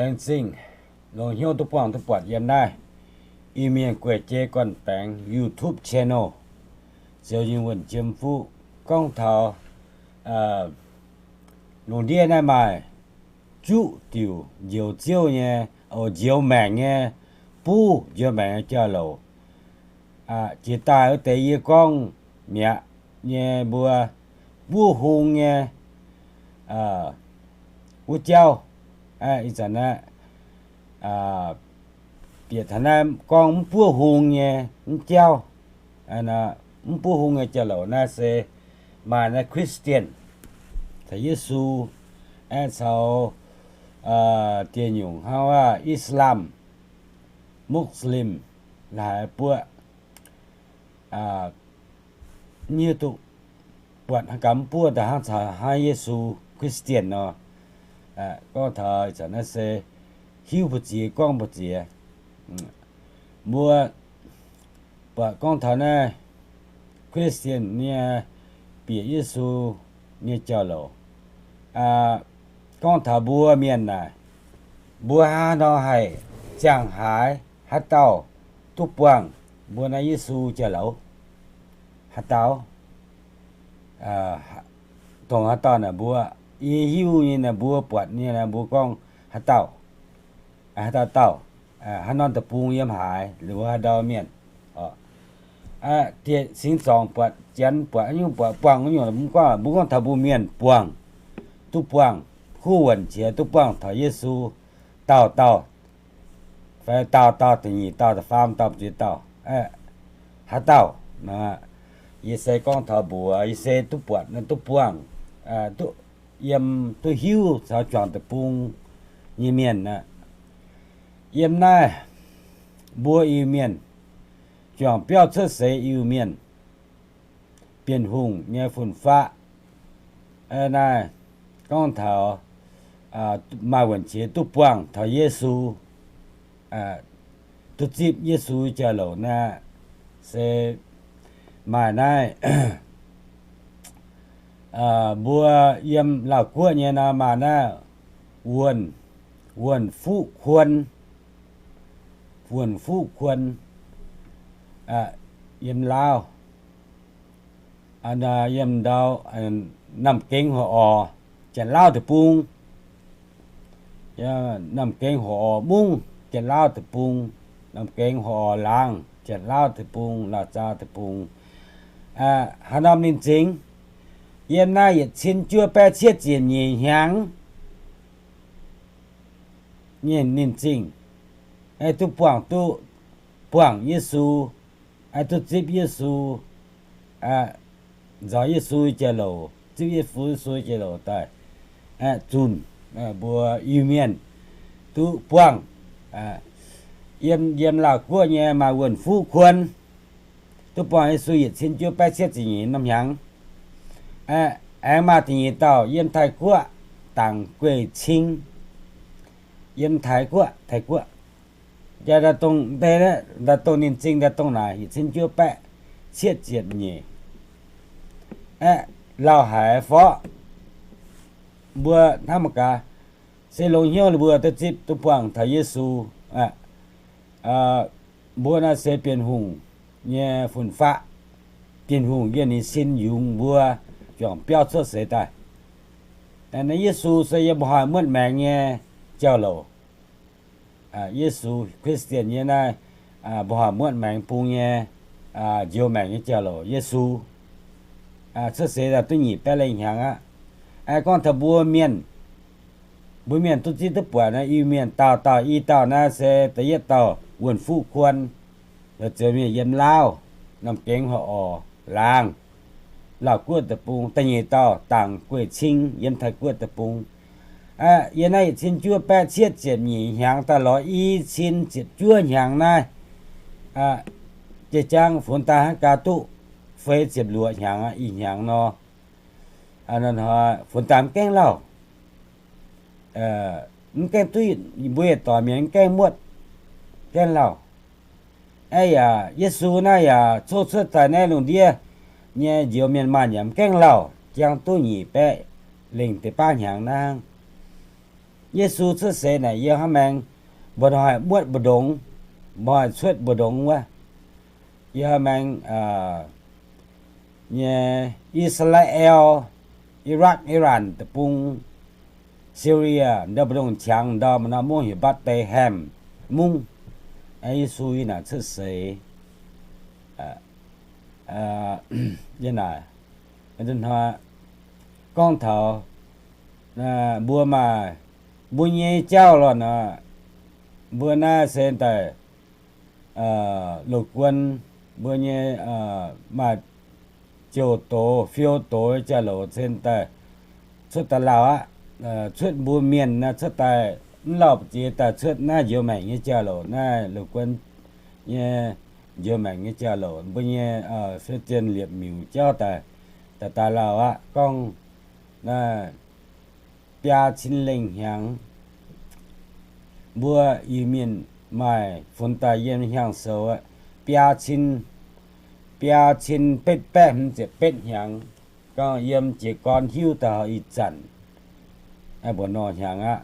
Laengz zingh longc hnyouv duqv buangh duqv buatc yiem naaiv Iu-Mienh gueic jei gorn-baengx YouTube channel, Ziouv nyei wuonh jiem fuqv. Gorngv taux lungh ndiev naaiv maaih juqv diuc njoux Ziouv nyei, oc, njoux maengc nyei, buv njoux maengc nyei jauv-louc. Jiex daaih wuov deix yie gorngv mi'aqv nyei mbuo buov hung nyei wuov jauv. Ih zanc naaiv bieqc taux naaiv gorngv mv buov hung nyei mv jauv, mv buov hung nyei jauv-louc naaiv se maaih naaiv Christian, caux Yesu, aeqv, caux dieh nyungc hnangv Islam, Muslim, la'haiz buoqv, mv hiuv duqv buatc hnangv gaax mv buov daaih hnangv caux hnangv Yesu, Christian nor. Gorngv taux ih zanc naaiv se hiuv mbu'ziex gorngv mbu'ziex. Mbuo buatc gorngv taux naaiv Christian nyei bieqc Yesu nyei jauv-louc. Gorngv taux mbuo mienh naaic, mbuo hnangv haaix nor haih ziangh haaix, haaix dauh duqv buangh mbuo naaiv Yesu jauv-louc? Haaix dauh? Dongh haaix dauh naaic mbuo, yie hiuv nyei naaic mbuo buatc nyei naaic mbuo gorngv haaix dauh? Haaix dauh dauh? Haaix norm deic-bung yiem haaix, mbuo haaix ndau mienh? Dieh singx zorngc buatc, janx buatc, haaix nyungc buatc, buangh wuov nyungc mv gorngv, mbuo gorngv taux mbuo mienh buangh, duqv buangh, kuv wuonc qiex duqv buangh taux Yesu, dauh dauh, fai dauh dauh, da'nyeic dauh, da'faam dauh, da'ziex dauh, haaix dauh? Yie se gorngv taux mbuox, yie se duqv buatc, duqv buangh, duqv yiem, duqv hiuv caux juangc deic-bung nyei mienh aqv. Yiem naaiv mbuo Iu-Mienh, juangc biauv cuotv seix Iu-Mienh, Bienh Hungh nyei fun-faqv. Naaiv gorngv taux maaih wuonc qiex duqv buangh taux Yesu, duqv zipv Yesu jauv-louc naaiv se maaih naaiv, mbuo yiem Laauh Guoqv nyei nor maaih naaiv wuonh, wuonh fuqv kuon, wuonh fuqv kuon, yiem Laauv, yiem ndau Namh Gengh Horqc Orqc, Janx-Laauv deic-bung. Namh Gengh Horqc Orqc mungv, Janx-Laauv deic-bung. Namh Gengh Horqc Orqc laangz, Janx-Laauv deic-bung, Laauh Zaau deic-bung. Haaix norm ninh zingx? Yiem naaiv yietc cin juov baeqv cietv ziepc nyeic hnyangx nyei ninh zingh, duqv buangh, duqv buangh Yesu, duqv zipv Yesu, nzaux Yesu jiex-louc, zipv Yesu, Yesu jiex-louc daaih, zunh mbuo Iu-Mienh duqv buangh. Yiem, yiem Laauh Guoqv nyei maaih wuonh fuqv kuon, duqv buangh Yesu yietc cin juov baeqv cietv ziepc nyeic norm hnyangx. Aengx maaih da'nyeic dauh yiem Taiv Guoqv, Dangc Gueiv Cing, yiem Taiv Guoqv, Taiv Guoqv. Jaa daaih dongh, daaih dongh ninh zingh daaih dongh naaic yietc cin juov baeqv cietv ziepc nyeic. Aeqv, lauh haic forv, mbuo hnamv mangc gaax, se longx hnyouv mbuo duqv zipv duqv buangh taux Yesu. Mbuo naaiv se Bienh Hungh nyei fun-faqv. Bienh Hungh yiem ninh sin yungz mbuo juangc biauv cuotv seix daaih. Naaiv Yesu se yiem mbuo hnoi muotv maengx nyei jauv-louc. Yesu, Christian nyei naaiv, mbuo hnoi muotv maengx bung nyei, njoux maengc nyei jauv-louc Yesu. Cuotv seix daaih duqv nyic baeqv lengh hnyangx aqv. Gorngv taux mbuo mienh, mbuo mienh duqv zipv duqv buatc naaiv Iu-Mienh dauh dauh, i dauh naaiv se da'yietv dauh wuonh fuqv kuon, zoux mienh yiem Laauv, Namh Gengh Horqc Orqc laangz, Laauh Guoqv deic-bung. Da'nyeic dauh Dangc Gueiv Cing yiem Taiv Guoqv deic-bung. Yiem naaiv yietc cin juov baeqv cietv ziepc nyeic hnyangx daaih lorz i cin ziepc juov hnyangx naaiv, jiex jangv funx daaih hnangv gaax duqv feix ziepc luoqc hnyangx, ih hnyangx nor, funx daaih mv gaengh lauh, mv gaengh duqv, mbuo yietc doic mienh mv gaengh muotv, gaengh lauh. Aeqv, yaac Yesu naaiv yaac coqv cuotv daaih naaiv lungh ndiev nyei njoux mienh maanh yaac mv gaengh lauh, jangv duqv nyic baeqv lengh deix baav hnyangx hnangv. Yesu cuotv seix naaic yiem hnangv maengx, mbuo hnoi muotv mbu'ndongx, mbuo hnoi cuotv mbu'ndongx wuov, yiem hnangv maengx nyei I^saa^laa^en, Iraq, Iran deic-bung, Syria ndau mbu'ndongx qangx ndau, maaih norm mungv heuc Bethlehem mungv. Yesu yiem naaic cuotv seix. Yiem naaic, hnoi gorngv taux mbuo maaih, mbuo nyei jauv lorqc nor, mbuo naaiv se daaih loz-guon, mbuo nyei maaih jouh doz fiou doz jauv-louc cen daaih cuotv daaih lauh aqv. Cuotv mbuo mienh naaiv cuotv daaih, mv lauh jiex daaih cuotv naaiv njoux maengc nyei jauv-louc, naaiv loz-guon nyei njoux maengc nyei jauv-louc, mbuo nyei fiou zien liepc miuc jauv daaih, daaih daaih lauh aqv. Gorngv naaiv biaa cin lengh hnyangx, mbuo Iu-Mienh maaih funx daaih yiem hnyangx-soux biaa cin, biaa cin betv baeqv hmz ziepc betv hnyangx. Gorngv yiem jiez gorn hiuv daaih ih zanc mbuo nor hnyangx aqv.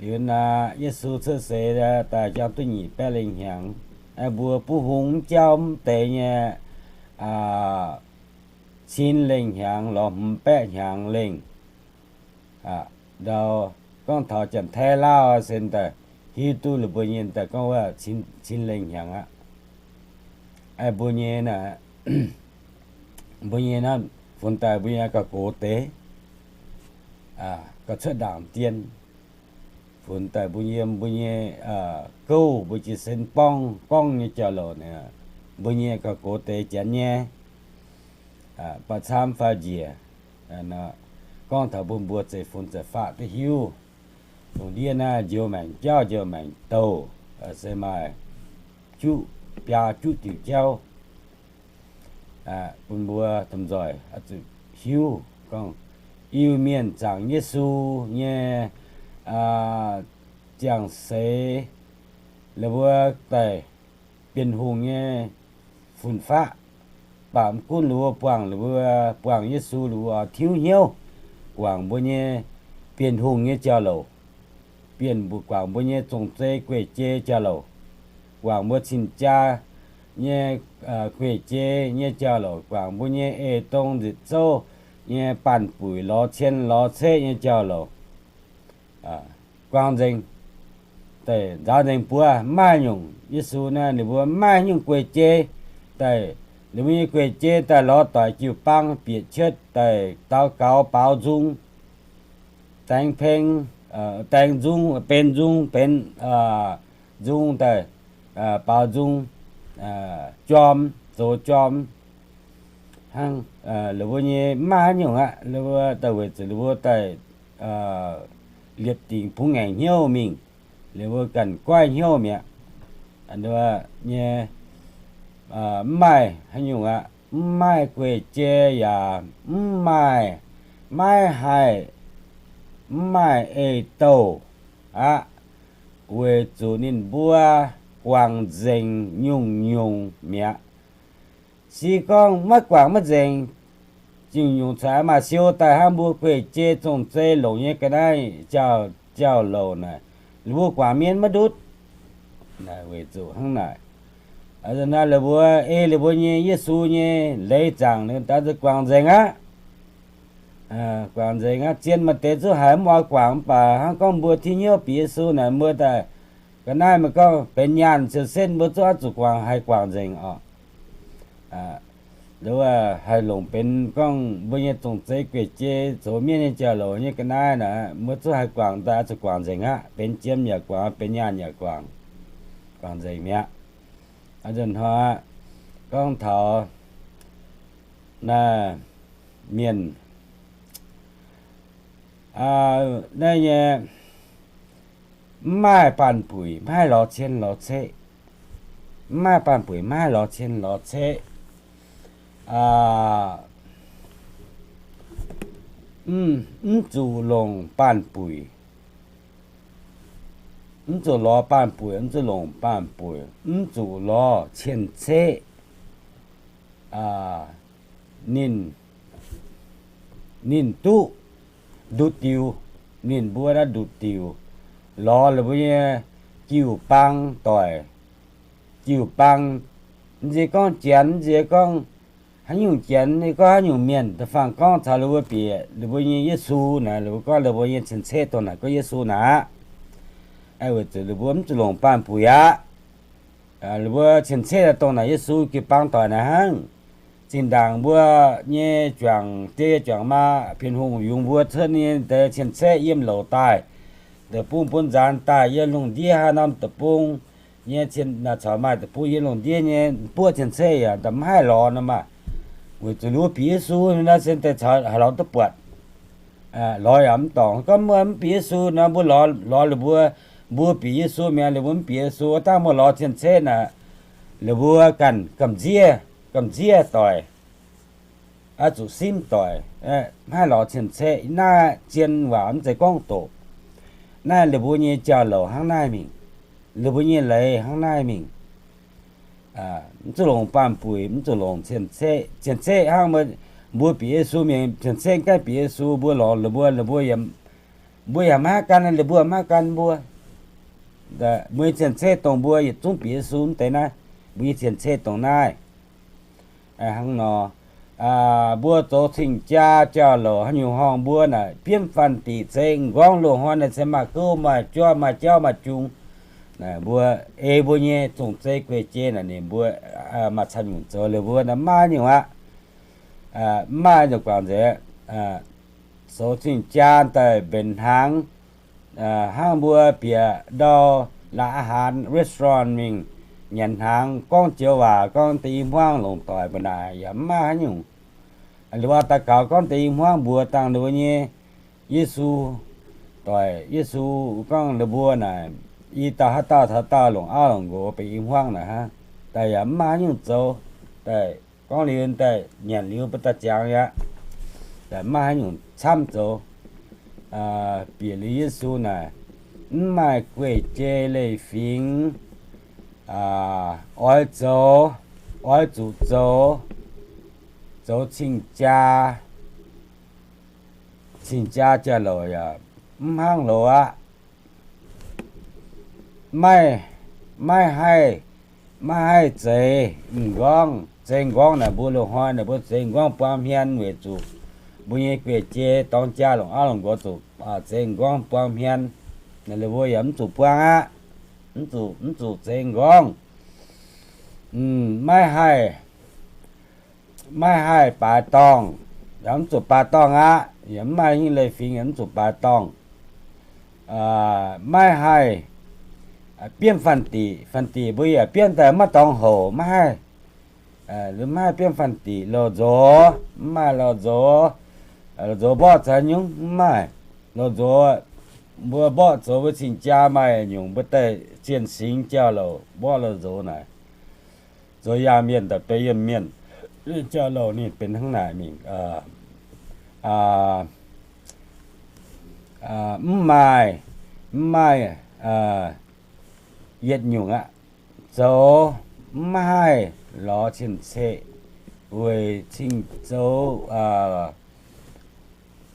Liuz naaic Yesu cuotv seix daaih jangx duqv nyic baeqv lengh hnyangx. Mbuo buv hung mv jauv mv deix nyei cin lengh hnyangx lorz hmz baeqv hnyangx lengh. Ndau gorngv taux Janx-Taiv Lauv se daaih hiuv duqv lih mbuo nyei daaih gorngv wuov cin lengh hnyangx aqv. Mbuo nyei, mbuo nyei naaiv funx daaih mbuo nyei gauh gox deix, gauh cuotv ndaangc dien. Funx daaih mbuo yiem mbuo nyei gouv, mbuo jiez sin borngv gorngv nyei jauv-louc, mbuo nyei gauh gox deix janx nyei, ba'camv faaux njiec. Gorngv taux bun mbuo zeiv-fun zeiv-faqv duqv hiuv, lungh ndiev naaiv njoux maengc jauv njoux maengc douh se maaih juqv biaa juqv diuc jauv bun mbuo domh nzoih zuqc hiuv. Gorngv Iu-Mienh zaangc Yesu nyei ziangh seix, lih mbuo daaih Bienh Hungh nyei fun-faqv, mv baac mv gunv lih mbuo buangh, lih mbuo buangh Yesu, lih mbuo tiuv hnyouv guangc mbuo nyei Bienh Hungh nyei jauv-louc, bienh mbuo guangc mbuo nyei zong-zei gueic jei jauv-louc, guangc mbuo cing-jaa nyei gueic jei nyei jauv-louc, guangc mbuo nyei eix dong nzipc zouv nyei baanh buic lorz cien lorz ceqv nyei jauv-louc, guangc nzengc, daaih nzaaux nzengc buov. Mv maaih nyungc, Yesu naaiv ninh mbuo mv maaih nyungc gueic jei, daaih ninh mbuo nyei gueic jei daaih lorz doic jiu-baang bieqc cietv daaih daux gaux baaux nzung, daeng peng, daeng nzung, benx nzung, benx nzung daaih baaux nzung, jorm, zoux jorm hnangv. Lih mbuo nyei mv maaih haaix nyungc aqv. Lih mbuo daaih weic zuqc lih mbuo daaih liepc dingc bungx ngaengc hnyouv mingh, lih mbuo ganh goiv hnyouv mi'aqv. Nyei, mv maaih haaix nyungc aqv. Mv maaih gueic jei yaac mv maaih, maiv haih, mv maaih eix douh aqv, weic zuqc ninh mbuo guangc nzengc nyungc-nyungc mi'aqv. Se gorngv maiv guangc maiv nzengc, nyungc-nyungc corc maaih siou daaih hnangv mbuo gueic jei zong-zei longc nyei ga'naaiv jauv-louc naaic, lih mbuo guangc mienh maiv ndutv. Weic zuqc hnangv naaic, naaiv lih mbuo ei lih mbuo nyei Yesu nyei leiz zaangc liuz daaih zuqc guangc nzengc aqv. Guangc nzengc aqv. Zien maaih deix zuqc haiz mv oix guangc, mv baac hnangv gorngv mbuo tingv hnyouv bieqc Yesu naaic, mbuo daaih ga'naaiv meih gorngv benx nyaanh ziouc setv, mbuo zuqc oix zuqc guangc, haih guangc nzengc oc. Haih longc benx gorngv mbuo nyei zong-zei gueic jei zoux mienh nyei jauv-louc nyei ga'naaiv naaic, mbuo zuqc haih guangc daaih oix zuqc guangc nzengc aqv. Benx jiem yaac guangc, benx nyaanh yaac guangc, guangc nzengc mi'aqv. Hnoi gorngv taux naaiv mienh naaiv nyei mv maaih baanh buic, maiv haih lorz cien lorz ceqv. Mv maaih baanh buic, maiv haih lorz cien lorz ceqv. Mv zuqc longc baanh buic, mv zuqc lorz baanh buic, mv zuqc longc baanh buic, mv zuqc lorz cien-ceqv. Ninh, ninh duqv nduqc diuh, Ninh mbuo naaiv nduqc diuc lorz ninh mbuo nyei jiu-baang doic. Jiu-baang, mv nziex gorngv Janx, mv nziex gorngv haaix nyungc Janx, ninh gorngv haaix nyungc mienh, da'faanh gorngv caux ninh mbuo bieqc ninh mbuo nyei Yesu naaic, ninh mbuo gorngv ninh mbuo nyei cien-ceqv dongh naaic gorngv Yesu naaic aqv. Weic zuqc ninh mbuo mv zuqc longc baanh puix aqv. Ninh mbuo cien-ceqv dongh naaic Yesu jiu-baang doic naaic hnangv. Zinh ndaangc mbuo nyei juangc die juangc maa Bienh Hungh yungz mbuo cuotv nyei deix cien-ceqv yiem louc daaih, deic-bung bun nzaanx daaih, yiem lungh ndiev haaix norm deic-bung nyei cien, caux maaih deic-bung yiem lungh ndiev nyei buoqv cien-ceqv yaac mv haih lorz nor maah. Weic zuqc ninh mbuo bieqc Yesu naaiv se deix caux haaix lorz duqv buatc. Lorz yaac mv dorngc. Gorngv mbuo mv bieqc Yesu nor, mbuo lorz, lorz ninh mbuo, mbuo bieqc Yesu mi'aqv, ninh mbuo mv bieqc Yesu, dangh mbuo lorz cien-ceqv naaic, ninh mbuo ganh gamh nziev, gamh nziev doic, oix zuqc simv doic, mv haih lorz cien-ceqv. Naaiv zien waac mv zeiz gorngv doqc. Naaiv ninh mbuo nyei jauv-louc hnangv naaiv mingh, ninh mbuo nyei leiz hnangv naaiv mingh. Mv zuqc longc baanh buic, mv zuqc longc cien-ceqv. Cien-ceqv hnangv mbuo, mbuo bieqc Yesu mingh, cien-ceqv gaengh bieqc Yesu, mbuo lorz ninh mbuo, ninh mbuo, mbuo yaac maiv gan ninh mbuo, maiv gan mbuo. Mbuo nyei cien-ceqv dongh mbuo yietc zungv bieqc Yesu mv deix naaiv, mbuo nyei cien-ceqv dongh naaiv. Hnangv nor, mbuo zoux cing-jaa jauv-louc haaix nyungc horngh mbuo naaic biomv faanh diqc zeix m'nqorngv loz-hnoi naaic se maaih gouv maaih joiv maaih jauv maaih jung. Mbuo ei mbuo nyei zong-zei guei-jei naaic ninh mbuo maaih camv nyungc zoux, liuz mbuo naaic maiv nyungc aqv. Mv maaih nyungc guangc nzengc. Zoux cing-jaa daaih mbenc hnaangx, hnangv mbuo bieqc ndau la'haaix restaurant mingh nyanc hnaangx, gorngv joux waac gorngv deix i hmuangv longc doic mbuo naaic yaac mv maaih haaix nyungc. Liuz aqv, daux gaux gorngv deix i hmuangv mbuox dangh ninh mbuo nyei Yesu, doic Yesu, gorngv ninh mbuo naaic, i dauh haaix dauh taux dauh longc auv longc nqox benx i hmuangv naaic hnangv, daaih yaac mv maaih haaix nyungc zoux. Daaih gorngv liuz daaih nyanc liuz mbuo daaih ziangx aqv, daaih mv maaih haaix nyungc camv zoux. Bieqc liuz Yesu naaic, mv maaih guei-jei leiz-fingx oix zoux, oix zuqc zoux, zoux cing-jaa, cing-jaa jauv-louc yaac mv hnangv loz aqv. Maiv, maiv haih, maiv haih zeix m'nqorngv. Zeix m'nqorngv naaic mbuo loz-hnoi naaic mbuo zeix m'nqorngv buang hmien weic zuqc mbuo nyei guei-jei dorng jaa longc auv longc nqox zuqc zeix m'nqorngv buang hmien. Naaic ninh mbuo yaac mv zuqc buang aqv. Mv zuqc, mv zuqc zeix m'nqorngv. Maiv haih, maiv haih baaix dorngh, yaac mv zuqc baaix dorngh aqv. Yaac mv maaih hingv leiz-fingx yaac mv zuqc baaix dorngh. Maiv haih biomv faanh diqc. Faanh diqc mbuo yaac biomv daaih maiv dorngx houc, maiv haih. Maiv haih biomv faanh diqc. Louc nzox, mv maaih louc nzox. Louc nzox mborqv zoux nyungc, mv maaih. Louc nzox mbuo mborqv zoux mbuo cing-jaa maaih nyungc mbuo daaih zienh singx jauv-louc mborqv louc nzox naaic. Zoux yaangh mienh daaih benx yiem mienh. Jauv-louc ninh benx hnangv naaic mingh. Mv maaih, mv maaih yietc nyungc aqv. Zoux mv haih lorz cien-ceqv, weic cing zoux,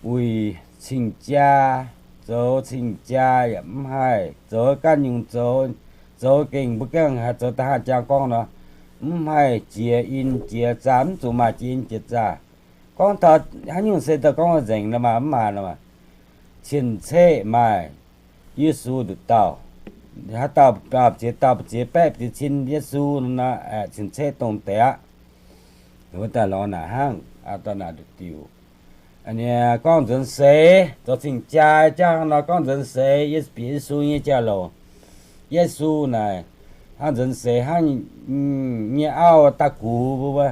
weic cing-jaa, zoux cing-jaa yaac mv haih. Zoux ganh nyungc zoux, zoux gengh mbuo gengh haih zoux da'haav jangx gorngv nor, mv haih jiex in jiex zaah, mv zuqc maaih jiex in jiex zaah. Gorngv taux haaix nyungc se daaih gorngv nzengc nor maah, mv maaih nor maah. Cien-ceqv maaih Yesu nduqc dauh. Haaix dauh ziex dauh ziex baeqv ziex cin Yesu nor, cien-ceqv dongh deix aqv. Wuov daaih lorz naaic hnangv, dauh naaic nduqc diuc. Gorngv nzuonx seix, zoux cing-jaa jangv nor gorngv nzuonx seix, Yesu, bieqc Yesu nyei jauv-louc. Yesu naaic hnangv nzuonx seix hnangv nyei auv daaih gux mbuo,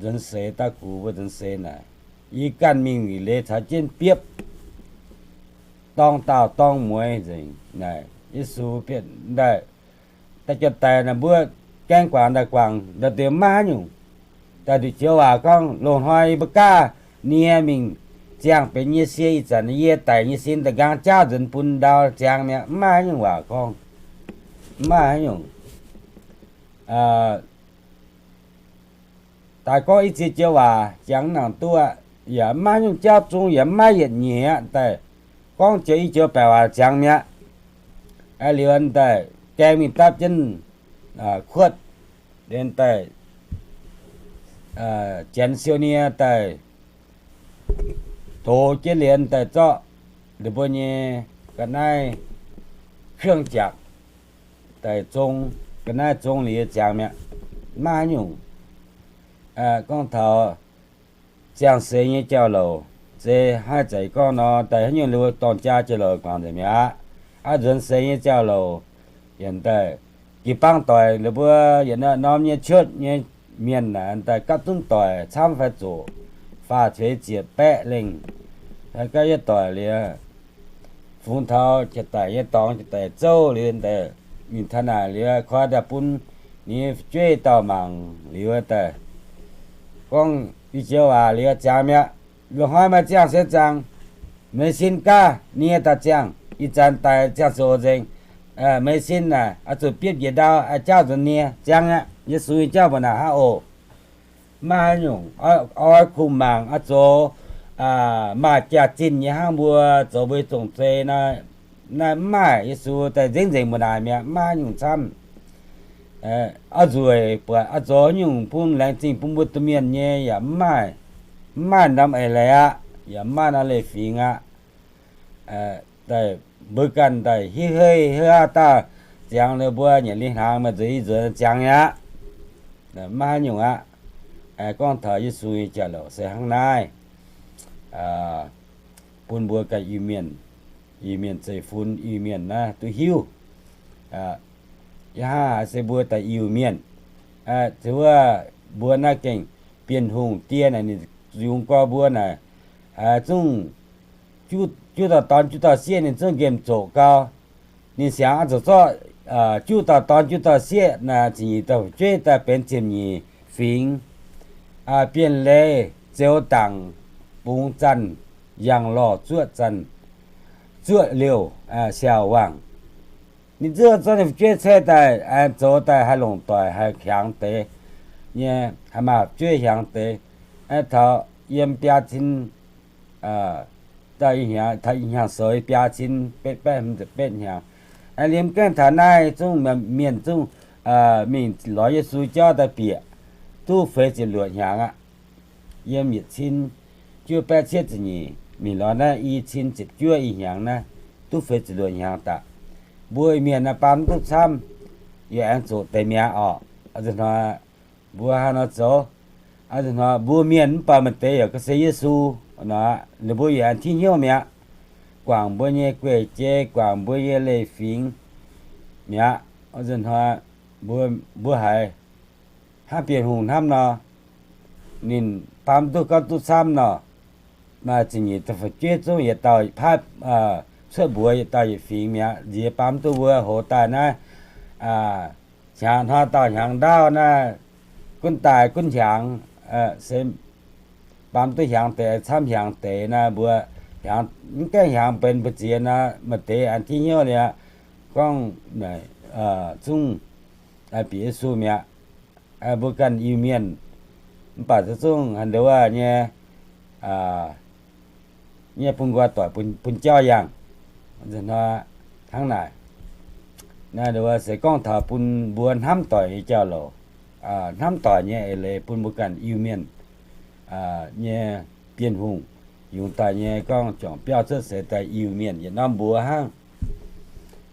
nzuonx seix daaih gux mbuo nzuonx seix naaic, yie ganh mingh leiz caux jienv biopv dorng daauh dorng mueiz nzengc naaic. Yesu bieqc daaih, daaih jiex daaih naaic mbuo gaeng guangc daaih guangc, ndau deix maiv haaix nyungc. Daaih nduqc joux waac gorngv, loz-hnoi yie mbuo gaav nie mingh ziangh benx nyei sie, ih zanc yie daic nyei sin daaih nqaang jaauv nzuonx bun ndau ziangx mi'aqv. Mv maaih haaix nyungc waac gorngv. Mv maaih haaix nyungc. Daaih gorngv i ziex joux waac ziangx nangc duqv aqv. Yaac mv maaih haaix nyungc jauv zung, yaac mv maaih yietc nyeic aqv. Daaih gorngv joux i joux baeqc waac ziangx mi'aqv. Liuz daaih gaeng mingh dapv jienv kuotv, liuz daaih janx siou nie daaih dox jienv liuz daaih zorqv ninh mbuo nyei ga'naaiv เครื่องจักร daaih zong, ga'naaiv zong liuz ziangx mi'aqv. Maiv haaix nyungc gorngv taux ziangh seix nyei jauv-louc, se haih zeiz gorngv nor, daaih haaix nyungc liuz dorng jaa jauv-louc guangc nzengc mi'aqv. Aav nzuonx seix nyei jauv-louc, yiem daaih jiu-baang doic ninh mbuo yietc norm nyei cuotv nyei mienh naaic daaih gapv zunv doic camv fai zoqc, faah cueix ziepc baeqv lengh, gapv yietv doic liuz, fungx taux jiex daic nyei dorngx, jiex daic zouv liuz, mingh taux naaic liuz koi daaih bun ninh nyei fu'jueiv dauh mangc liuz daaih gorngv i joux waac liuz ziangx mi'aqv. Loz-hnoi maaih ziangh seix zaangc, meih sin gaav nie daaih ziangh, ih zanc daic ziangh zoqc nzengc. Meih sin naaic oix zuqc biopv njiec ndau, jaauv nzuonx nie, ziangx aqv. Yesu nyei jauv mbuo naaic hnangv oc. Maiv haaix nyungc, oix kungx mangc oix zoux maaih jaax-zinh nyei hnangv mbuo zoux mbuo nyei zong-zei nor, naaiv mv maaih. Yesu daaih nzengc nzengc mbuo naaic mi'aqv, maiv haaix nyungc camv. Oix nzueic buatc oix zoux haaix nyungc bun laengz zingh bun mbuo domh mienh nyei yaac mv maaih, mv maaih norm eix leiz aqv, yaac mv maaih norm leiz-fingx aqv. Daaih mbuo ganh daaih hiuv hei hiuv haav dauh ziangx liuz mbuo nyanc li hnaangx maaih nzueic i nzuonx ziangx aqv. Maiv haaix nyungc aqv. Gorngv taux Yesu nyei jauv-louc se hnangv naaiv, bun mbuo ganh Iu-Mienh, Iu-Mienh zeiv-fun, Iu-Mienh naaiv duqv hiuv. Yiem haaix se mbuo daaih Iu-Mienh, se wuov mbuo naaiv gengh Bienh Hungh die naaic ninh yungz gorx mbuo naaic, zungv juqv dauh dorn juqv dauh sieqv ninh zungv nqemh zoqc gau. Ninh siangx oix zuqc zorqv juqv dauh dorn juqv dauh sieqv naaic ziepc nyeic dauh fu'jueiv daaih benx ziepc nyeic fingx, Bienh Leiz, Zeux Dangc, Bungx Zanh, Yangh Lorh, Zuoqv Zanh, Zuoqv Liouh, Siaauc Wangc. Ninh zungv zorqv ninh fu'jueiv caev daaih, aengx zoux daaih haih longc doic, haih hiaangx deix nyei, haih maaih fu'jueiv hiaangx deix. Taux yiem biaa cin, taux ih hnyangx sou biaa cin betv baeqv hmz ziepc betv hnyangx. Liemh gaengh taux naaiv zungv mienh zungv mingh lorz Yesu jauv daaih bieqc duqv feix ziepc luoqc hnyangx aqv. Yiem yietc cin juov baeqv cietv ziepc nyeic mingh lorz naaiv i cin ziepc juov ih hnyangx naaiv, duqv feix ziepc luoqc hnyangx daaih. Mbuo Iu-Mienh naaiv baamz duqv camv, yaac aengx zoqc deix mi'aqv orqc. Hnoi mbuo hnangv nor zoux, hnoi mbuo mienh mv baac maaih deix yaac ga'sie Yesu nor, ninh mbuo yaac aengx tingv hnyouv mi'aqv. Guangc mbuo nyei guei-jei, guangc mbuo nyei leiz-fingx mi'aqv. Hnoi mbuo haiz hnangv Bienh Hungh hnamv nor, ninh baamz duqv gorngv duqv camv nor, maaih ziepc nyeic dauh fu'jueiv zungv yietc dauh paaiv cuotv mbuox yietc dauh yietc fingx mi'aqv. Nziex baamz duqv mbuo hoz daaih naaiv, hnyangx hnoi dauh hnyangx ndaauv naaiv, gunv daaih gunv hiaangx, se baamz duqv hiaangx deix camv hiaangx deix naaiv mbuo, mv gaengh hiaangx benx mbu'ziex nor, maaih deix aengx tingv hnyouv liuz gorngv zungv bieqc Yesu mi'aqv. Mbuo ganh Iu-Mienh mv baac zungv haaix nduov nyei, nyei bun nqoi doic bun jauv yangh. Hnangv naaic, naaiv se gorngv taux bun mbuo hnamv doic nyei jauv-louc, hnamv doic nyei eix leiz bun mbuo ganh Iu-Mienh nyei Bienh Hungh yungz daaih nyei gorngv juangc biauv cuotv seix daaih Iu-Mienh yietc norm mbuox hnangv.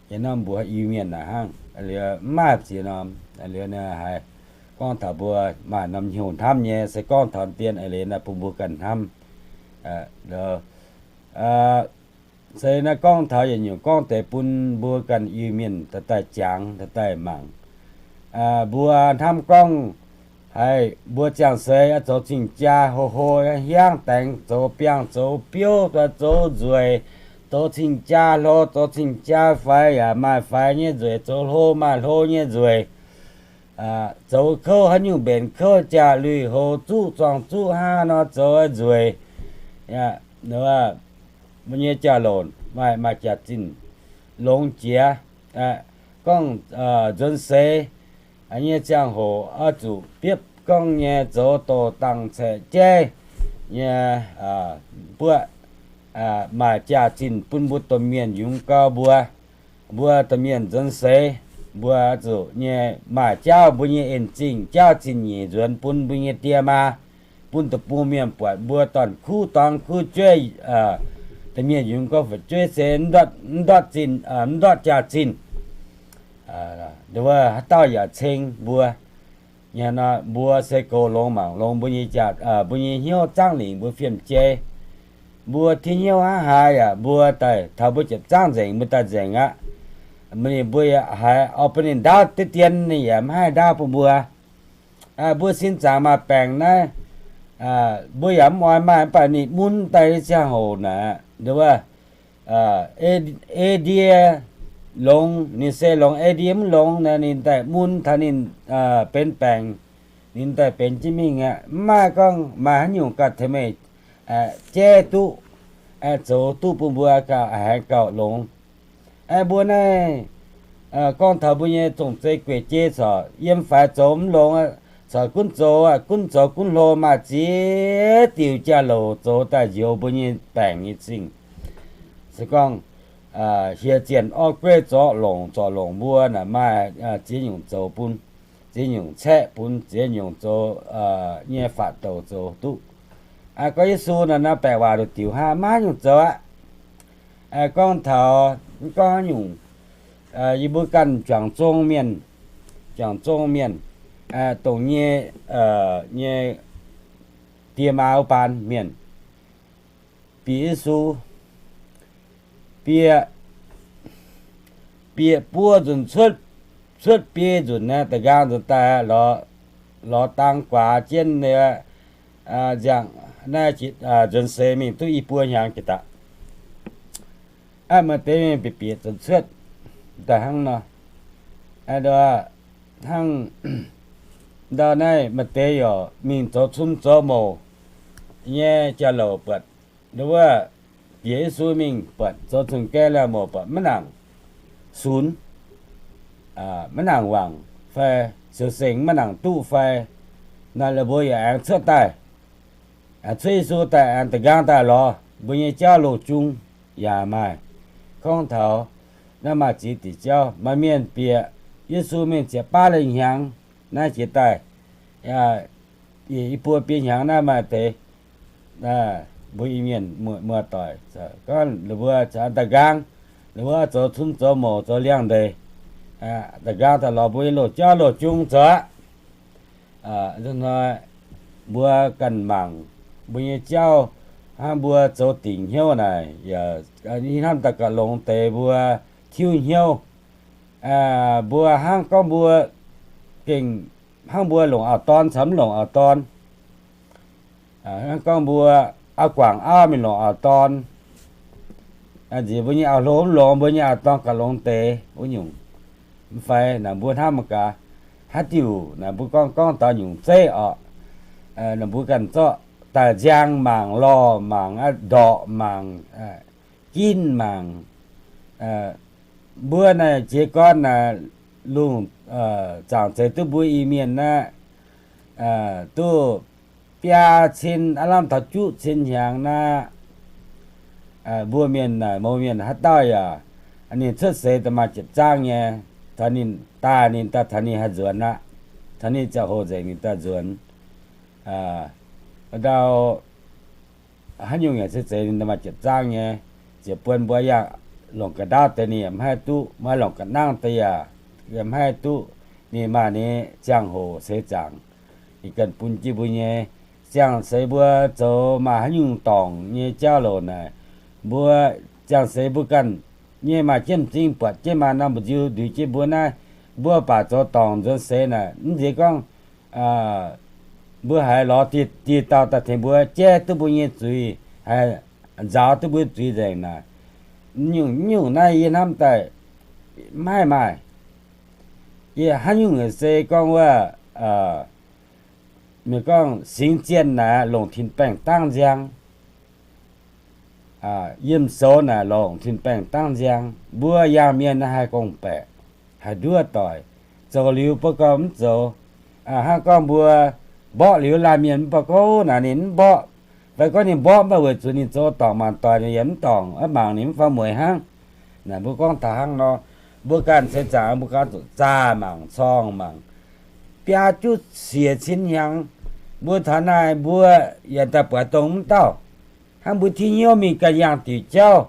Yietc norm mbuox Iu-Mienh naaic hnangv. Liuz mv maaih ziex norm, liuz haiz gorngv taux mbuo maaih norm hnyouv hnamv nyei, se gorngv taux dien eix leiz naaiv bun mbuo ganh hnamv. Se naaiv gorngv taux yietc nyungc gorngv deix bun mbuo ganh Iu-Mienh daaih daaih jangx, daaih daaih mangc. Mbuo hnamv gorngv haiz mbuo ziangh seix zoux cing-jaa, hlo hlo hiaangx daengx, zoux biangh zoux biouv, zoux nzueic, zoux cing-jaa hlo, zoux cing-jaa faix yaac maaih faix nyei nzueic, zoux hlo maaih hlo nyei nzueic. Zoux kouv haaix nyungc mbenc kouv, jaa-luih, hlo zuqv zuangx zuqv, hnangv nor zoux nzueic. Mbuo nyei jauv-louc maaih, maaih jaax-zinh longx jiex. Gorngv nzuonx seix nyei ziangh hoc oix zuqc biopv gorngv nyei zoux doh dangh caeqv jaiv nyei buoqv, maaih jaax-zinh bun mbuo domh mienh yungz gau mbuo. Mbuo domh mienh nzuonx seix, mbuo zuqc nyei maaih jauv mbuo nyei en-zingh jauv zinh nyeic nzuonx bun mbuo nyei die maa, bun deic-bung mienh buatc mbuo dorn-kuv dorng kuv jueiv, domh mienh yungz gau fu'jueiv se mv ndortv zinh, mv ndortv jaax-zinh. Wuov haaix dauh yaac ceng mbuo, mbuo se goux longx mangc longx mbuo nyei, mbuo nyei hnyouv zangv lingc mbuo fiem-jei. Mbuo tien hnyouv hnangv haaix yaac mbuo daaih taux mbuo jiepc zaangv nzengc mbuo daaih nzengc aqv. Ninh mbuo yaac haiz oix bun ninh ndaauv deix dien ninh yaac mv haih ndaauv bun mbuo. Mbuo sin zaangc maaih baengc naaiv, mbuo yaac mv oix maaih mv baac ninh mun daaih nyei ziangh hoc naaic, ndongc wuov, ei ndie longx, ninh se longx, ei ndie mv longx naaic ninh daaih mun taux ninh benx baengc, ninh daaih benx jienv mingh aqv. Mv maaih gorngv maaih haaix nyungc ganh tengx meih jaiv duqv, zoux duqv bun mbuo gauh haengx gauh longx. Mbuo naaiv gorngv taux mbuo nyei zong-zei gueic jei corc yiem faix zoux mv longx, corc gunv zoux, gunv zoux gunv hlo maaih ziex diuc jauv-louc zoux daaih njoux mbuo nyei baengc nyei zingh. Se gorngv hieh zienh orv gueiv zorqv longc, zorqv longc mbuo naaic maaih ziex nyungc zoux bun, ziex nyungc caeqv bun, ziex nyungc zoux nyei faatv douc zoux duqv. Gorngv Yesu naaic nor baeqc waac nduqc diuc hnangv, maiv nyungc zoux aqv. Gorngv taux, gorngv haaix nyungc, yie mbuo ganh juangc zong mienh, juangc zong mienh, dongh nyei, nyei die maa wuov baan mienh bieqc Yesu, bieqc, bieqc buo nzunc cuotv, cuotv biei nzunc naaiv da'nqaang nzunc daaih lorz dang guaax jienv nziangh naaiv nzuonx seix mingh duqv i buo hnyangx jiex daaih. Maaih deix mingh bieqc bieqc nzunc cuotv daaih hnangv nor. Hnangv ndau naaiv maaih deix yaac mingh zoux cun zoux mouc nyei jauv-louc buatc, wuov, bieqc Yesu mingh buatc zoux cun gaengh liangh mouc buatc maiv nangc sunx, maiv nangc wangc fai siou-sengx maiv nangc duqv fai, naaiv la'buo yaac aengx cuotv daaih, cuotv Yesu daaih aengx da'nqaang daaih lorz mbuo nyei jauv-louc jung yaac maaih. Gorngv taux naaiv maaih ziex diuc jauv, maaih mienh bieqc Yesu mingh ziepc baav lengh hnyangx naaiv jiex daaih, i buo biei hnyangx naaiv maaih deix mbuo Iu-Mienh muoz-doic gorngv la'buo da'nqaang, la'buo zoux cun zoux mouc zoux liangx-ndeic, da'nqaang daaih lorz mbuo nyei loz-jauv loz-jung zoux aqv. Hnoi mbuo ganh mangc mbuo nyei jauv, hnangv mbuo zoux dingc hnyouv naaic, hnamv daaih gauh longx deix mbuo tiuv hnyouv. Mbuo hnangv gorngv mbuo gengh hnangv mbuo longc auv-dorn caux mv longc auv-dorn. Hnangv gorngv mbuo auv-guangc auv mingh longc auv-dorn, nziex mbuo nyei auv-hlo mv longx, mbuo nyei auv-dorn gauh longx deix wuov nyungc. Mv fai naaic mbuo hnamv mangc gaax, haaix diuc naaic mbuo gorngv gorngv taux nyungc zeiv orqc, naaic mbuo ganh zorqv daaih nziang mangc, lorh mangc, ndorqc mangc, ginv mangc. Mbuo naaic jiez gorn naaic lungh zaangc zeix duqv mbuo Iu-Mienh naaiv, duqv biaa cin aav lamh taux juqv cin hnyangx naaiv, mbuo mienh naaic mouz mienh haaix dauh yaac, ninh cuotv seix da'maaih jiepc zaangv nyei, taux ninh daaih ninh daaih taux ninh haih nzuonx aqv. Taux ninh ziangh hoc nzengc ninh daaih nzuonx. Ndau haaix nyungc yaac se zeiz ninh da'maaih jiepc zaangv nyei. Ziouc buon mbuo yaac longc ga'ndaauv deix ninh yaac mv haih duqv, maiv longc ga'nangv deix yaac mv haih duqv. Ninh maaih ninh ziangh hoc seix zaangc, ninh ganh bun jienv mbuo nyei. Ziangh seix mbuo zoux maaih haaix nyungc dorngc nyei jauv-louc naaic, mbuo ziangh seix mbuo ganh nyei maaih jienv m'zing buatc jienv maaih norm mbu'nziu nduix jienv mbuo naaiv, mbuo baac zoux dorngc nzuonx seix naaic, mv nziex gorngv mbuo haiz lorz dieh dauh daaih tengx mbuo jaiv duqv mbuo nyei zuiz, haiz nzaaux duqv mbuo zuiz nzengc naaic. Nyungc, nyungc naaiv yie hnamv daaih mv haih maaih. Yie haaix nyungc se gorngv wuov, meih gorngv singx zienh naaic longc tin-baengh dangv nziang, yiem soux naaic longc tin-baengh dangv nziang. Mbuo yangh mienh naaiv haih gorngv-baeqc, haih nduov doic, zoux liuz ba'gauh mv zoux. Hnangv gorngv mbuo mborqv liuz laanh mienh mv ba'gauh naaic ninh mv mborqv, Fai gorngv ninh mborqv mv baac weic zuqc ninh zoux dorngc mangc doic, ninh yaac mv dorngc, mv mangc ninh mv faaux mueiz hnangv. Naaic mbuo gorngv taux hnangv nor, mbuo ganh seix zaangc mbuo ganh zuqc zaah mangc, corng mangc, biaa juqv siec cin hnyangx. Mbuo taux naaiv mbuo yaac daaih buatc dongh mv dauh, hnangv mbuo tingv hnyouv mingh ganh yangh diuc jauv,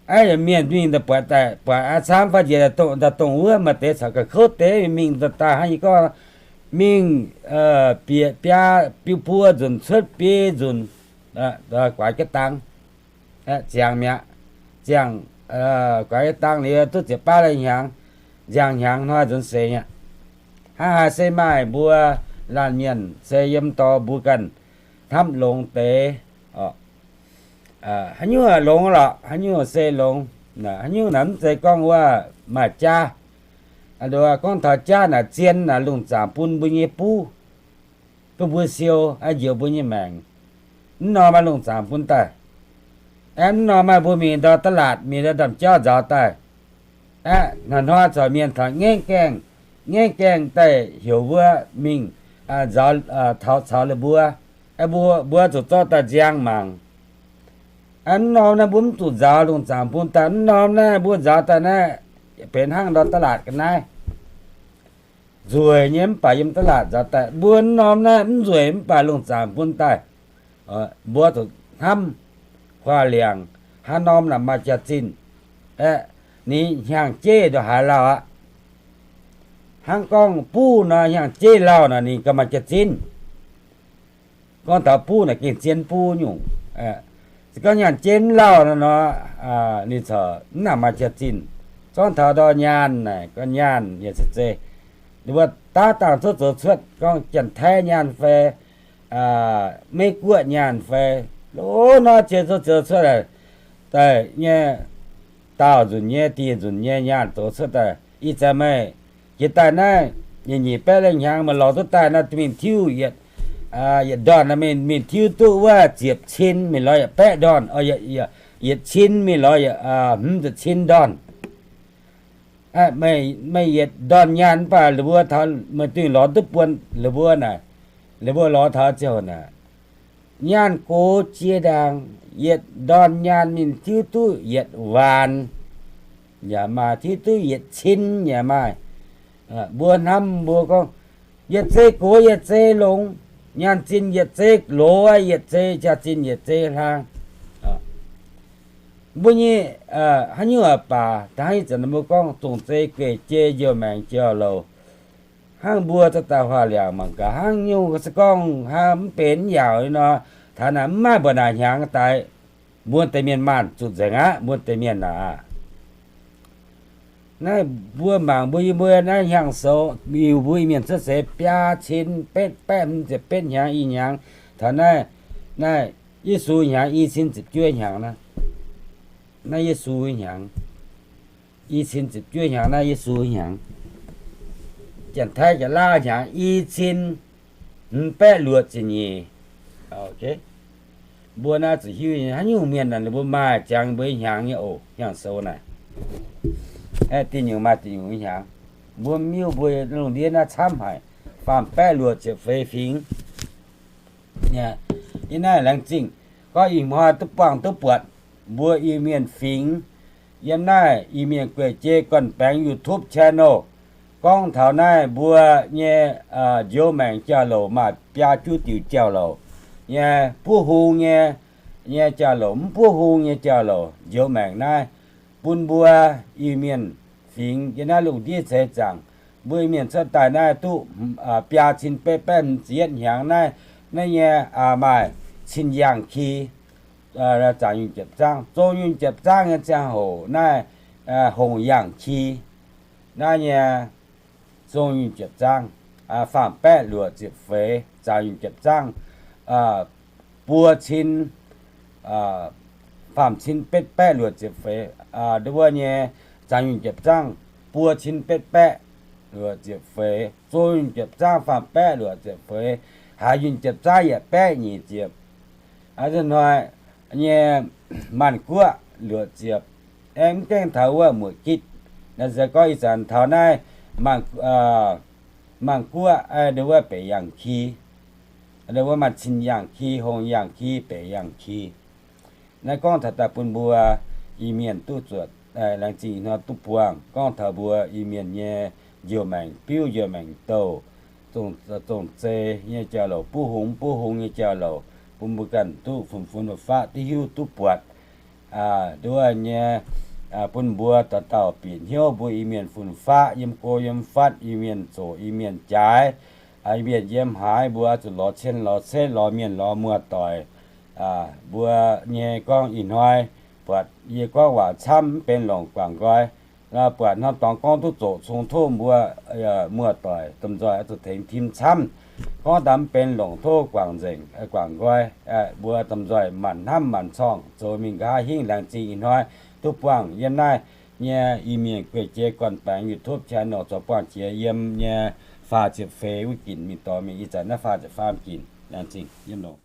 aeqv, yaac mienh mingh daaih buatc, daaih buatc aa camv fai njiec daaih dongh wuov maaih deix caux ga'kouv deix mingh daaih daaih hnangv yie gorngv, mingh bieqc biaa, biu buo nzunc cuotv biei nzunc, guaix jienv dangx, ziangx mi'aqv. Ziangx, guaix jienv dangx liuz duqv ziepc baav lai hnyangx, nziangh hnyangx hnoi nzuonx seix aqv. Hnangv haaix se maaih mbuo laanh mienh se yiem dorh mbuo ganh hnamv longx deix. Haaix nyungc longx lorqc, haaix nyungc se longx. Haaix nyungc naaic mv zeiz gorngv wuov maaih jaav. Gorngv taux jaav naaic zien naaic lungh zaangc bun mbuo nyei buv, bun mbuo siou, njoux mbuo nyei maengc. Mv norm maaih lungh zaangc bun daaih. Aeqv, mv norm maaih mbuo mingh ndau da'laatc, mingh ndau ndaamv-jauv nzaaux daaih. Aeqv, hnoi-hnoi corc mienh taux ngaengv gaengh, ngaengv gaengh daaih heuc mbuo mingh nzaaux, taux caux la'buo. Aeqv, mbuo, mbuo zuqc zorqv daaih nziang mangc. Aeqv, mv norm naaiv mbuo mv zuqc nzaaux lungh zaangc bun daaih. Mv norm naaiv mbuo nzaaux daaih naaiv benx hnangv ndau da'laatc ga'naaiv. Nzueic nyei mv baac yiem da'laatc nzaaux daaih. Mbuo mv norm naaiv mv nzueic mv baac lungh zaangc bun daaih. Mbuo zuqc hnamv huaah liangc, haaix norm naaic maaih jaax-zinh. Aeqv, ninh hnyangx-jeiv ndongc haaix lauh aqv. Hnangv gorngv buv nor, hnyangx-jeiv lauh nor ninh gauh maaih jaax-zinh. Gorngv taux buv naaic gengh zien buv nyungc. Se gorngv hnyangx-jeiv mv lauh nor, ninh corc mv nangc maaih jaax-zinh. Gorngv taux ndor nyaanh naaic, gorngv nyaanh yaac se zeiz, mbuo daav dangh cuotv zoux cuotv, gorngv Janx-Taiv nyaanh fai Meiv-Guoqv nyaanh fai, loz nor ziex zoux zoux cuotv daaih nyei, daauh nzunc nyei, dieh nzunc nyei nyaanh zoux cuotv daaih. Ih zanc meih jiex daaih naaiv, nyic baeqv lai hnyangx meih lorz duqv daaih naaiv, mingh tiuv yietc, yietc ndorn, mingh tiuv duqv wuov ziepc cin, mingh lorz yietc baeqv ndorn, yietc cin mingh lorz hmz ziepc cin ndorn. Meih yietc ndorn nyaanh mv baac la'buo taux meih dunh lorz duqv buon la'buo naaic, la'buo lorz taux ziouc naaic, nyaanh gox jiex ndaangc, yietc ndorn nyaanh ninh tiuv duqv yietc waanc yaac maaih, tiuv duqv yietc cin yaac maaih. Mbuo hnamv mbuo gorngv, yietc zei gox yietc zei longx, nyaanh zinh yietc zei loz, yietc zei jaax-zinh yietc zei hlang. Mbuo nyei haaix nyungc baac, da'hnangv ih zanc mbuo gorngv zongh zei gueic jei njoux maengc jauv-louc. Hnangv mbuo za'gengh daaih huaah liangc mangc gaax, hnangv nyungc se gorngv hnangv mv benx mv yaauc nor, taux naaic mv maaih mbuo naaic hnyangx daaih, mbuo deix mienh maanh zuqc nzengc aqv, mbuo deix mienh naaic. Naaiv mbuo mangc mbuo yie mbuo naaiv hnyangx-soux, mbuo Iu-Mienh cuotv seix biaa cin betv baeqv hmz ziepc betv hnyangx, i hnyangx, taux naaiv, naaiv Yesu hnyangx i cin ziepc juov hnyangx naaiv. Naaiv Yesu hnyangx i cin ziepc juov hnyangx, naaiv Yesu hnyangx. Janx-Taiv Janx-Laauv hnyangx i cin hmz baeqv luoqc ziepc nyeic. Mbuo naaiv zuqc hiuv nyei, haaix nyungc mienh naaic ninh mbuo maaih ziangx mbuo hnyangx nyei oc, hnyangx-soux naaic. Da'nyeic maaih da'nyeic hnyangx. Mbuo miuc mbuo lungh ndiev naaiv camv haic, faam baeqv luoqc ziepc feix fingx. Yie naaiv laengz zingh gorngv ih hnoi duqv buangh duqv buatc mbuo Iu-Mienh fingx yiem naaiv Iu-Mienh gueic jei gorn-baengx YouTube channel gorngv taux naaiv mbuo nyei njoux maengc jauv-louc maaih biaa juqv diuc jauv-louc nyei, buov hung nyei, nyei jauv-louc, mv buov hung nyei jauv-louc, njoux maengc naaiv bun mbuo Iu-Mienh fingx yiem naaiv lungh ndiev ceix zaangc. Mbuo Iu-Mienh cuotv daaih naaiv duqv biaa cin betv baeqv hmz ziepc yietv hnyangx naaiv, naaiv nyei maaih cin yangh ki, zaangc yunh jiepc zaangv, zong yunh jiepc zaangv nyei ziangh hoc naaiv, hongh yangh ki naaiv nyei zong yunh jiepc zaangv, faam baeqv luoqc ziepc feix, zaangc yunh jiepc zaangv, buo cin, faam cin betv baeqv luoqc ziepc feix, nduov nyei zaangc yunh jiepc zaangv, buo cin betv baeqv luoqc ziepc feix, zong yunh jiepc zaangv, faam baeqv luoqc ziepc feix, haaix yunh jiepc zaangv yietc baeqv nyic ziepc. Hnoi nyei Maanc Guoqv luoqc ziepc, aengx mv gaengh taux wuov Muoc Gitv. Naaiv se gorngv ih zanc taux naaiv Maanc Guoqv, nduov wuov Beic Yangh Ki. Wuov maaih cin yangh ki, hong yangh ki, beic yangh ki. Naaiv gorngv taux daaih bun mbuo Iu-Mienh duqv zuotc, laengz zingh ih hnoi duqv buangh. Gorngv taux mbuo Iu-Mienh nyei njoux maengc biuv, njoux maengc douh, zongh zei nyei jauv-louc, buv hung buv hung nyei jauv-louc, bun mbuo ganh duqv fun-fun faqv, duqv hiuv duqv buatc. Nduov nyei, bun mbuo dauh dauh bieqc hnyouv mbuo Iu-Mienh fun-faqv, yiem go yiem fatv Iu-Mienh zoqc, Iu-Mienh jaaix, Iu-Mienh yiem haaix mbuo zuqc lorz cien lorz cetv, lorz mienh lorz muoz-doic. Mbuo nyei gorngv ih hnoi buatc yie gorngv waac camv mv benx longc guangc nqoi. Buatc norm dorngx gorngv duqv zoqc cung, tov mbuo muoz-doic domh nzoih oix zuqc tengx tim camv. Gorngv daaih mv benx longc, tov guangc nzengc, guangc nqoi. Mbuo domh nzoih maanc hnamv maanc corngh zoux mingh nqa'haav hingv. Laengz zingh ih hnoi duqv buangh yiem naaiv nyei Iu-Mienh gueiv jei gorn-baengx YouTube channel, zoux buangh jiex yiem nyei faah ziepc feix wuov ginc mingh dorh mingh, ih zanc naaiv faah ziepc faam ginc. Laengz zingh yiem longc.